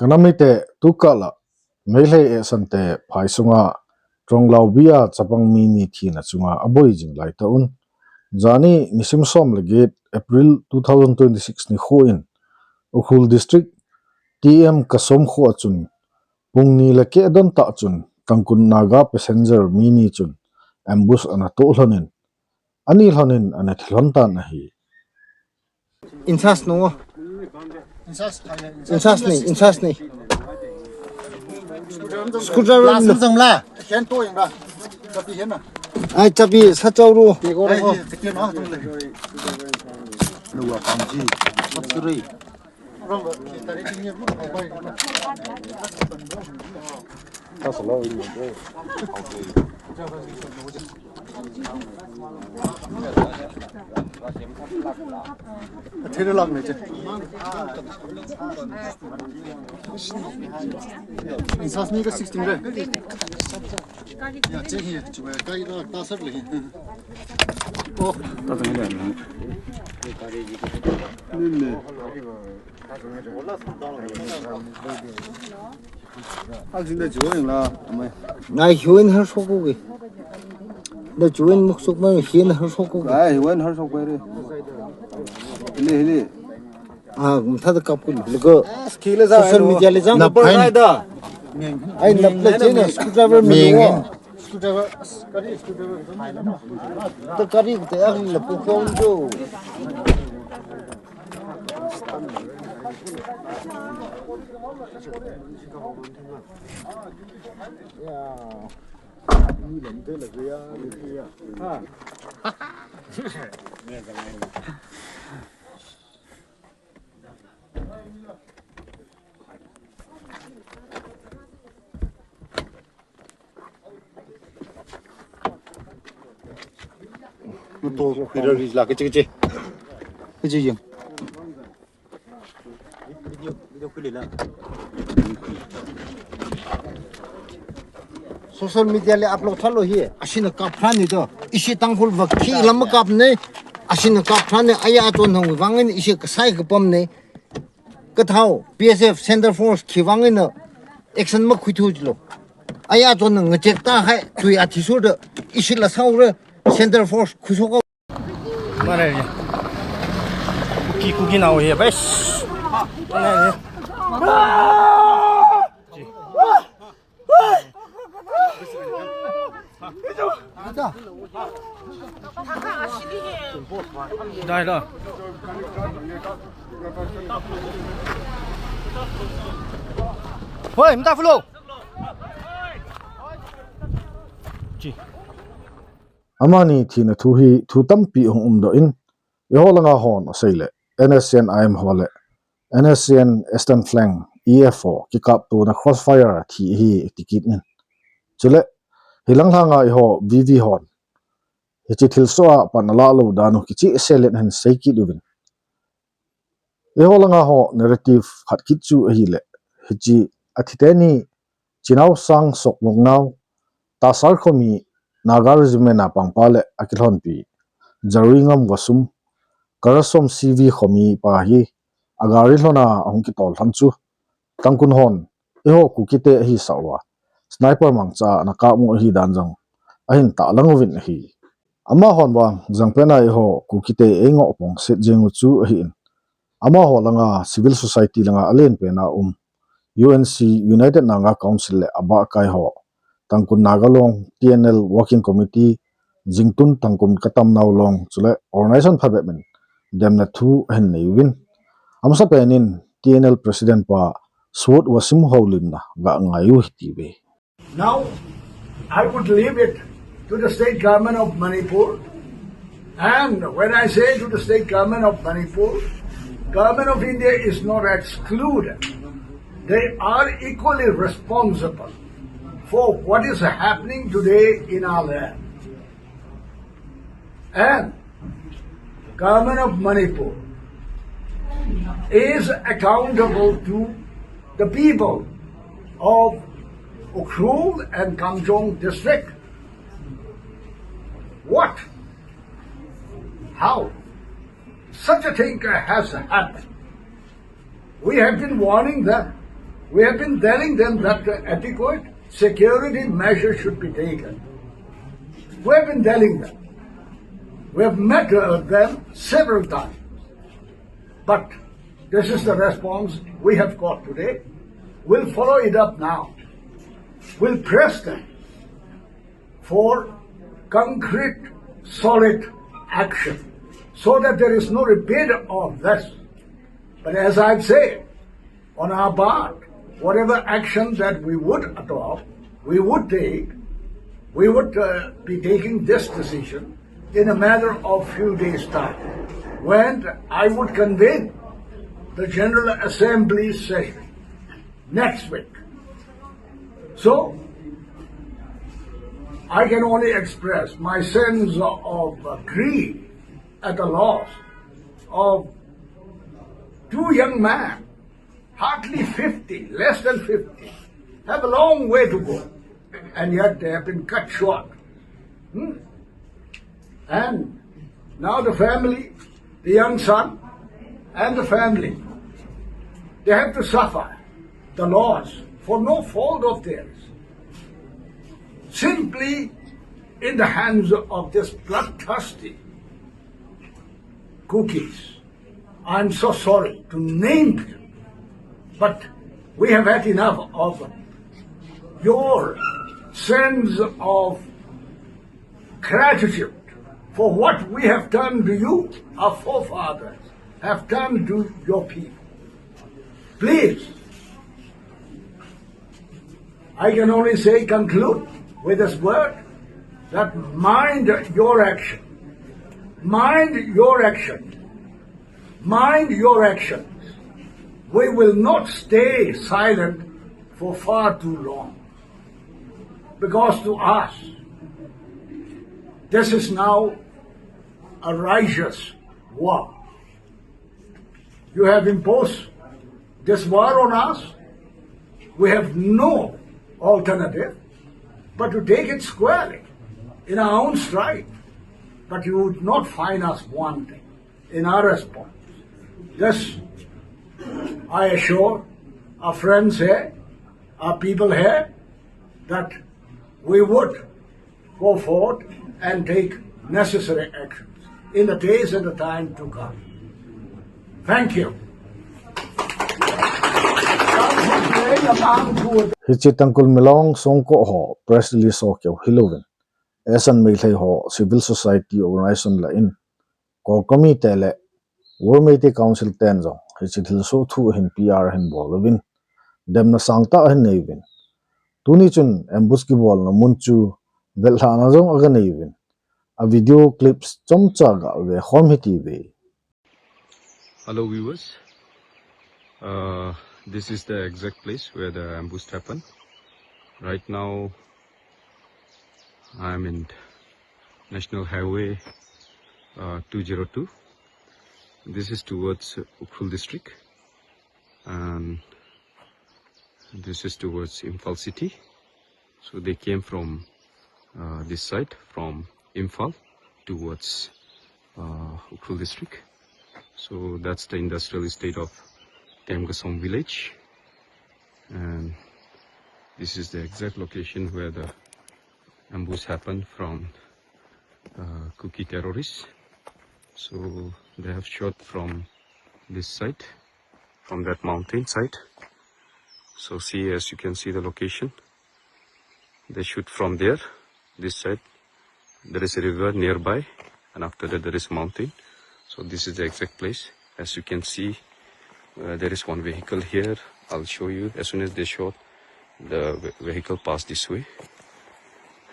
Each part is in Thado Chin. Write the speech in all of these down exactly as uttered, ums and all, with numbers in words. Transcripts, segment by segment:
Namite, tukah la Meitei eisang te phai sunga Tonglaobia chapang mi ni thina chunga aboi jing lai tauvin. Jani nisim som le get April two thousand twenty-six nikho in Ukhrul District T M Kasom kho a chun pung ni le keh don tah chun Tangkhul Naga passenger mi ni chun ambush ana toh lhonin, ani lhonin ana thi lhon tan ahi. Incharge no. Incharge ni, incharge ni. Scooter la, no. Sum jam la. Hen to yang da. Chabi hen na. Ai, chabi sa chau ru. Ai, chabi na, tung le. Lu wa pang ji. Sap su rei. Sixteen re. Ya, che hi, chu kai na ta sak le. Oh. Ni ne. Ak jin da jo ing la, amai. Ngai hiuen har sok ko ge. Da hiuen muk sok ma hiuen har sok ko ge. Ai, hiuen har sok ko re. Hili, hili. Ah, mtha da kap ko le ko. Ski le ja social media le jang na ko pai da. Ai, na ple che na screwdriver mi wo. Screwdriver, kari screwdriver. Da kari te ak le ko ko jo. Nuto, khuira ri la, kichi, kichi. Kichi jing. Social media le upload thalo hi. Asina kap phan ni to. Isi Tangkhul va khi lam kap ne. Asina kap phan ne. Aya to nang vangin isi kasai kapam ne. Ka thao, P S F, Centre Force, khi vang in action ma khui thu lo. Aya chon nga check ta hai, tui a thi sur da, isi la sau re, Centre Force, khu so ko. Ma re. Kuki, Kuki nau he, bas. Ma re. Dai da. Hoi, mta fulo. Chi. Amani thina thu hi thu tampi hung um doh in, eiho langa hon asei le, N S C N I M ho le, N S C N Eastern Flank, E F ho, kikaptona crossfire thi hi ti kit in. Chule, hilang langa eiho V V hon hichi thilsoh a pan ala lo dan u kicheh sel in ahin sei kit uvin. Eiho langa ho narrative khat kit chu ahile, hichi athi teni Chinao Sang Sokmuknao, Tasar khomi Naga Regiment a pangpa le akilhonpi Jaruingam Vasum, Karasom C V khomi pa hi agari lhona ahung kitol lhon chu Tangkhul hon eiho Kukite ahi sah uva sniper mangcha ana kap u ahi dan jong ahin tahlang uvin ahi. Amahon vang jangpena eiho Kukite eingoh pong set jeng u chu ahin, amaho langa civil society langa alen pena um U N C, United Naga Council le abahkai ho, Tangkhul Naga Long, T N L Working Committee, Jingtun Tangkhul Katamnao Long, chule organization phabep in demna thu ahin nei uvin. Amasapen in T N L President pa Suot Wasim houlimna ga ngai u hiti uve. Now, I would leave it to the state government of Manipur. And when I say to the state government of Manipur, government of India is not excluded. They are equally responsible for what is happening today in our land. And government of Manipur is accountable to the people of Ukhrul and Kamjong district. What? How? Such a thing has happened. We have been warning them. We have been telling them that adequate security measures should be taken. We have been telling them. We have met uh, them several times. But this is the response we have got today. We'll follow it up now. We'll press them for concrete, solid action so that there is no repeat of this. But as I've said, on our part, whatever action that we would adopt, we would take, we would uh, be taking this decision in a matter of few days' time, when I would convene the General Assembly session next week. So, I can only express my sense of uh, grief at the loss of two young men, hardly fifty, less than fifty, have a long way to go, and yet they have been cut short. Hmm? And now the family, the young son, and the family, they have to suffer the loss for no fault of theirs, simply in the hands of this bloodthirsty Kukis. I'm so sorry to name them, but we have had enough of your sense of gratitude for what we have done to you, our forefathers have done to your people. Please, I can only say, conclude with this word, that mind your action. Mind your action. Mind your actions. We will not stay silent for far too long. Because to us, this is now a righteous war. You have imposed this war on us. We have no alternative but to take it squarely in our own stride. But you would not find us wanting in our response. This, I assure our friends here, our people here, that we would go forward and take necessary actions in the days and the time to come. Thank you. Hiche Tangkhul Milong Songko ho press release ho keu hilouvin, Asan Meitei ho civil society organization lah in, core committee le World Meitei Council ten jong hiche thilsoh thu hin P R hin bol uvin, demna sangtah hin nei uvin. Tuni chun ambush kibolna mun chu velhahna jong aga nei uvin. A video clips chomcha ga ve khom hiti ve. Hello viewers, uh, this is the exact place where the ambush happened. Right now, I am in National Highway uh, two zero two. This is towards Ukhrul district, and this is towards Imphal city. So they came from uh, this side, from Imphal towards uh, Ukhrul district. So that's the industrial estate of Temgasom village. And this is the exact location where the ambush happened from uh, Kuki terrorists. So they have shot from this side, from that mountain side. So see, as you can see the location, they shoot from there, this side. There is a river nearby, and after that there is a mountain. So this is the exact place. As you can see, uh, there is one vehicle here. I'll show you. As soon as they shot, the ve- vehicle passed this way.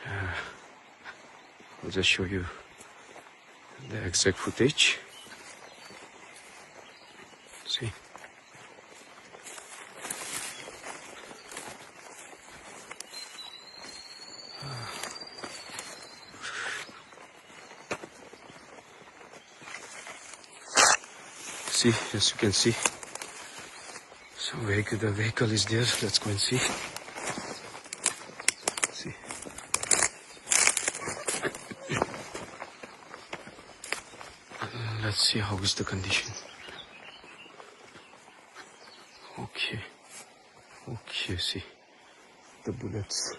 Uh, I'll just show you the exact footage. See. See, as you can see, so vehicle, the vehicle is there. Let's go and see. See. Let's see how is the condition. Okay. You see the bullets.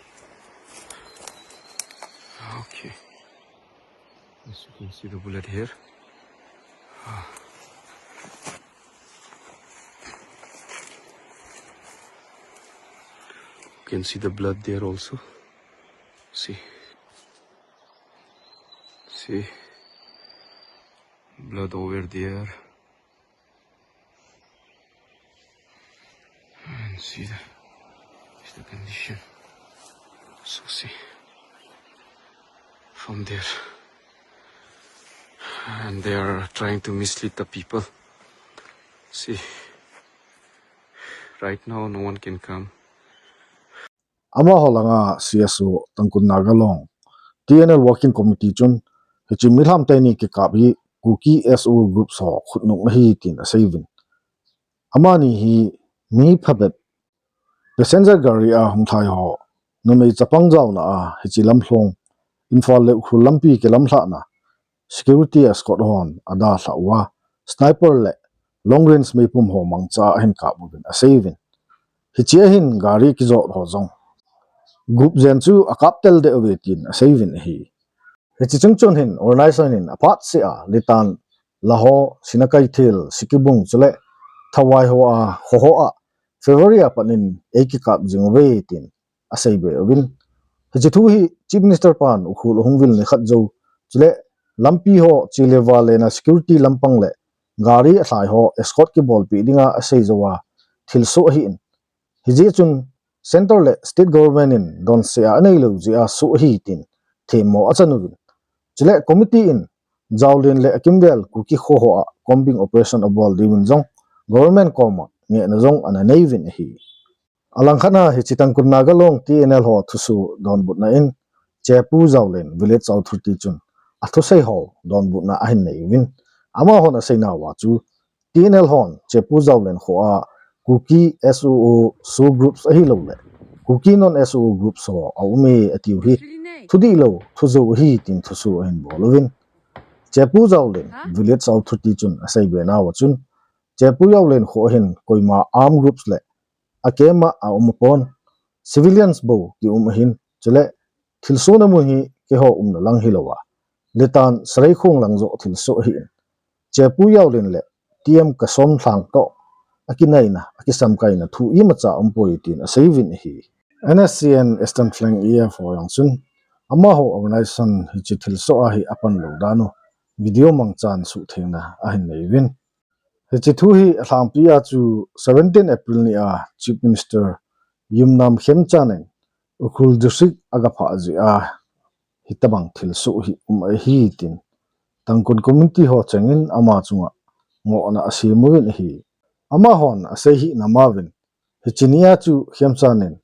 Okay. As you can see the bullet here. You can see the blood there also. See. See. Blood over there. And see the, is the condition. So see. From there. And they are trying to mislead the people. See. Right now, no one can come. Amaho langa C S O Tangkhul Naga Long, T N L Working Committee chun, hiche mi lhamte ni kikap hi Kuki S O groups ho khutnung ahi tin aseiuvin. Amani hi mi phabep passenger gari a hung lhai ho, numei chapang jaona a hiche lamlhong, Imphal le Ukhrul lampi kilamlhahna, security escort hon adalhah uva, sniper le long range meipum ho mangcha ahin kap uvin aseiuvin. Hiche a hin gari kijot ho jong group jen chu akap tel deh uve tin aseiuvin ahi. Hiche chungchon hin organization in aphat seh a Litan, Laho, Sinakeithel, Sikibung chule Thawai ho a, kho ho a February a pat in eikikap jing uve tin asei be uvin. Hiche thu hi Chief Minister pan Ukhrul ahung vil nikhat jou chule lampi ho chele vale na security lampang le gari alhai ho escort kibolpeh dinga asei jou a thilsoh ahin. Hijeh chun Centre le State Government in donse a anei lou jeh a soh ahi tin themmo achan uvin. Chule committee in Jaolin le akimvel Kuki kho ho a combing operation abol diuvin jong government koma ngehna jong ana nei uvin ahi. Alangkhat a hiche Tangkhul Naga Long T N L ho thusoh donbutna in Chepu Jaolin Village Authority chun athusei ho donbutna ahin nei uvin. Amahon aseinauva chu T N L hon Chepu Jaolin kho a Kuki S O O SoO groups ahilouleh Kuki non S O O groups ho aume atiu hi thudihlou thujou ahi tin thusoh ahin bol uvin. Chepu Jaolin Village Authority chun aseibe nauva chun Chepu Jaolin kho a hin koima armed groups le akema aum apon, civilians bou kium ahin, chule thilsohna mun hi keiho umna lang hilouva, Litan Sareikhong lang joh thilsoh ahin, Chepu Jaolin le T M Kasom Lhang toh akinaina, akisamkaina thu imacha aumpoi tin aseiuvin ahi. N S C N Eastern Flank E F ho jong chun amaho organization hiche thilsoh a hi apan lou dan u video mangchan suhthengna ahin nei uvin. Hiche thu hi alhangpi a chu seventeen April ni a Chief Minister Yumnam Khemchand in Ukhrul District agaphah jeh a hitobang thilsoh hi um ahi tin Tangkhul community ho chengin ama chunga ngohna asem uvin ahi. Amahon asei hih na mauvin, hiche ni a chu Khemchand in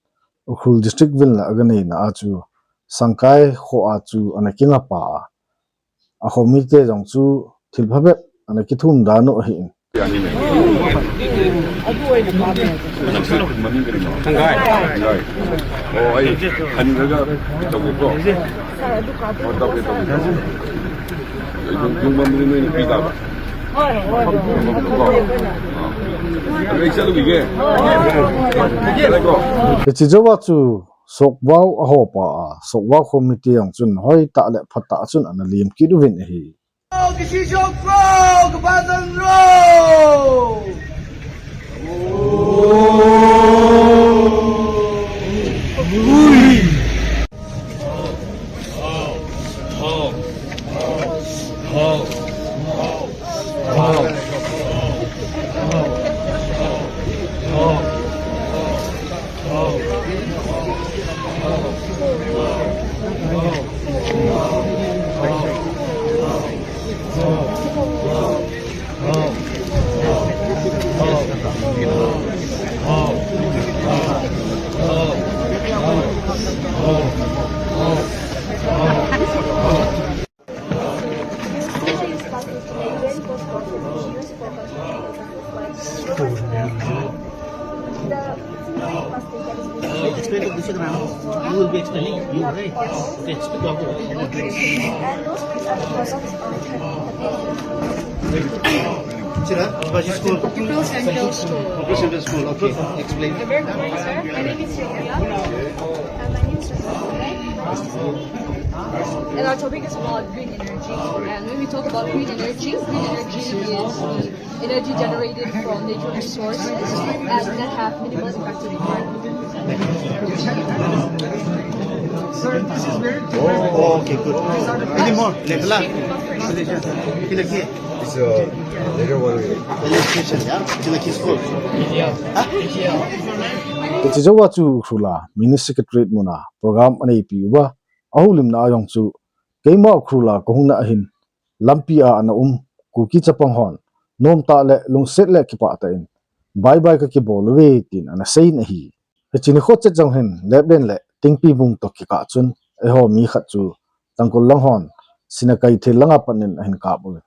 Ukhrul District vilna aganeina a chu Sangkai kho a chu ana kingapa a, akho mite jong chu thil phabep ana kithum dan u ahin. Hiche jouva chu Sokvao ahopa a, Sokvao committee jong chun hoitah le phatah chun ana lem kit uvin ahi. Explain to Bishop, ma'am. You will be explaining. You, right? Okay, speak loudly. Sir, huh? Which school? Central School. Central School, okay. Explain. A very good morning, sir. My name is Shakira. Uh, my name is Shakira. And our topic is about green energy. And when we talk about green energy, green energy is the energy generated from natural resources and that have minimal impact on the environment. Sir, this is very different. Oh, okay, good. Any more? Level up. Kila ki. It's a later one. Electrician, yeah? Kila ki school. Huh? Hiche jou a chu Ukhrul a Mini Secretariat mun a program aneipi uva, ahoulimna a jong chu keima Ukhrul a kahung na ahin, lampi a ana um Kuki chapang hon nomtah le lungset le kipah tah in bye bye kakibol uve tin ana sei in ahi. Hiche nikho chet jong hin Leplen le Tingpibung toh kikah chun eiho mi khat chu Tangkhul lang hon Sinakeithel langa pat in ahin kap uve.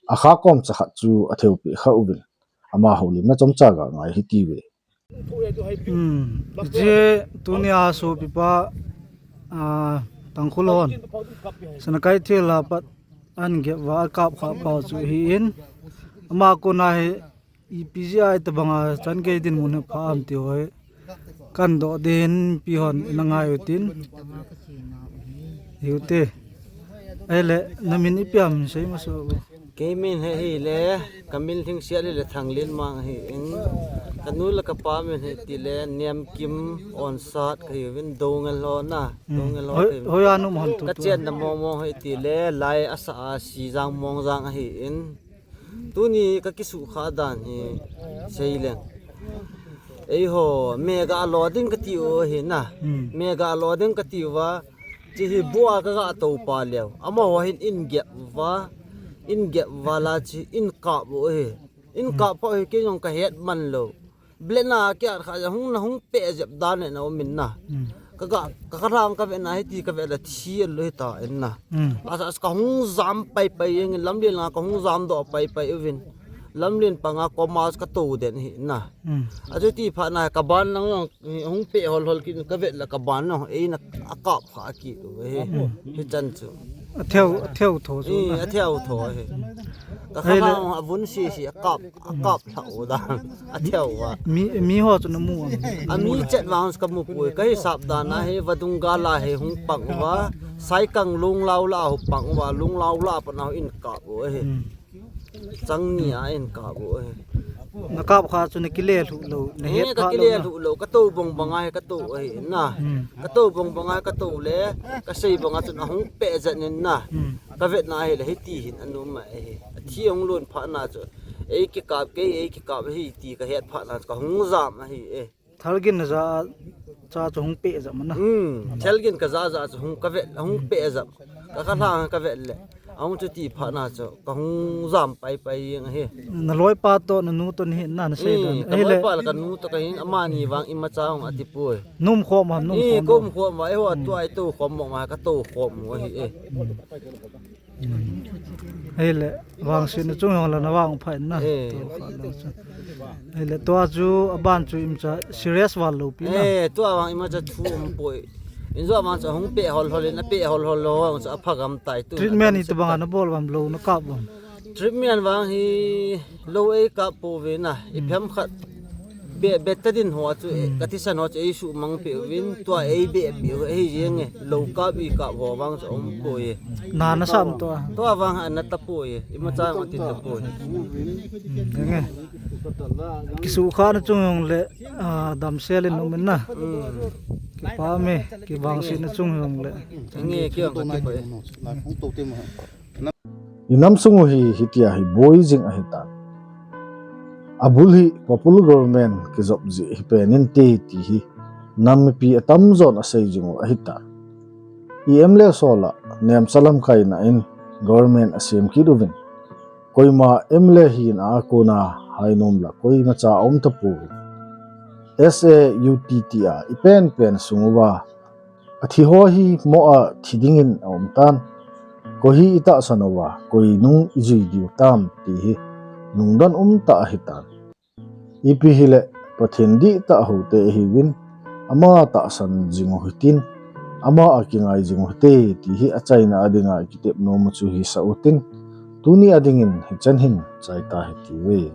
Akha komcha khat chu atheu peh kha uvin, ama houlimna chomcha ga ngai hitiuve. Hmm. Hiche tunia sopipa, ah, Tangkhul hon Sinakeithel a pat ahin gep uva akap kha pau chu ahin, ama kona hi ipi jeh a itobanga chan gei dinmun hi pha ham ti ho hi kahin doh ding in, mipi hon ina ngai utin. Hiu te. Ahile, na min ipi ham sei masa o. Kei min hi ahile, ka min lhingset ahile Thanglenmang ahin, ka nu le ka pa min hi tile Niamkim Onsat kahiuvin, Doungel ho na, hmm, Doungel ho. Hoi, kahiuvin. Hoi a na um ham tu tu. Ka chenna mong mong hi tile Lai Asa a Sijang Mongjang ahin. Tuni ka kisukha dan hi seileng. Eiho, mega lo ding kati u ahi na. Hmm. Mega lo ding kati uva, hiche hi bua ka ga tou pa leu. Amaho hin in gep uva, in gep uva la hiche in kap u ahi. In, hmm, kap pha hi kei jong ka het man lou. Blena kiat kha ja hung na hung peh jep dan le na um in na. Hmm. Ka ga, ka kha thang ka ve na hiti ka ve la thi lo hita in na. Hmm. Asa ka hung jam pai pai jeng in lamlen nga ka hung jam doh pai pai uvin. Lamlen panga koma ka tou den hi na. Hmm. Achuti phat na ka ban lang jong hung peh hol hol kit in ka ve la ka ban lang eina akap kha kit u ahi. Hmm. Hichan chu. Atheu, atheu tho chu, eh, na. Atheu tho ahi. Ka kha thang avun si si akap. Akap lha u dan, atheu uva. Mi, mi ho chu na mu am? A mi chet vang ka mu poi, ka hisap dan a hi vadung gal a hi hung pang uva, Saikang Lunglau la hung pang uva, Lunglau la pat na in kap u ahi. Hmm. Chang ni a in kap u ahi. Na kap kha chu na kile lhu lou, na, eh, het kha lou na? Ka kile lhu lou, ka tou bang bang a hi ka tou ahi na. Hmm. Ka tou bang bang a hi ka tou le, ka sei bang a chun ahung peh jet in na. Hmm. Ka vet na ahile hiti hin ana um ahi. Athi ahung lon phat na chu. Ei kikap kei, ei kikap ahi ti ka het phat na chu ka hung jam ahi e. Thalgin na ja cha chu hung peh jam na. Hmm, thalgin ka ja ja chu hung ka vet, hung peh jam. Ka kha thang ka vet le. Ahung chuti phat na chu ka hung jam pai pai jeng ahi. Na loipa toh, na nu toh ni na, na sei dan. Hmm, ka loipa le ka nu toh ka hin amani vang imacha hung ati poi. Na um khom am, na um khom am? Ka um khom a, eiho tua i tou khom mo ma ka tou khom mo ahi e. Hmm. Ahile, vangsetna chung jong le na vang pha in na. Eh. Tua pha lang chu. Ahile, tua chu, aban chu imacha serious val lou pi na. Eh, tua vang imacha thu um poi. Injo vang chu hung peh hol hol in, apeh hol hol lou vang chu apha gam tai tu. Treatment itobang a na bol vam, lou na kap vam? Treatment vang hi lou ei kap pouve na. I phem khat. Be, be ta din ho chu, eh, ka thisan ho chu ei sumang peh uvin, tua ei be peh u ahi jeng e, lou kap i kap ho vang chu um poi e. Na na sam tua? Tua vang ana ta poi e, imacha ma ti ta poi. Hmm, deng e. Kisukha na chung jong le, ah, damsel in um in na. Hmm. Kipa me, kivangsetna chung jong le. Deng e, kiong ka ti poi e. I nam sung u hi, hitia hi boi jing ahitan. Abul hi popular government kijop jeh hi pen inte ti hi nam mipi atamjon asei jing u ahitan. I M L A sol a nemcha lamkaina in government asem kit uvin, koima M L A hina a kona hainom la koimacha aum tapoi. S A U T T a i pen pen sung uva athi ho hi mo a thi dingin aum tan. Koi hi i tahsan uva, koi nung i jui diu tam ti hi nungdon um tah ahitan. Ipi hile Pathen dihtah houte ahiuvin, ama tahsan jing u hitin, ama a kingai jing u hite ti hi achaina a dinga i kitep nom u chu hisah utin. Tuni adingin hichan hin chaita hitiuve.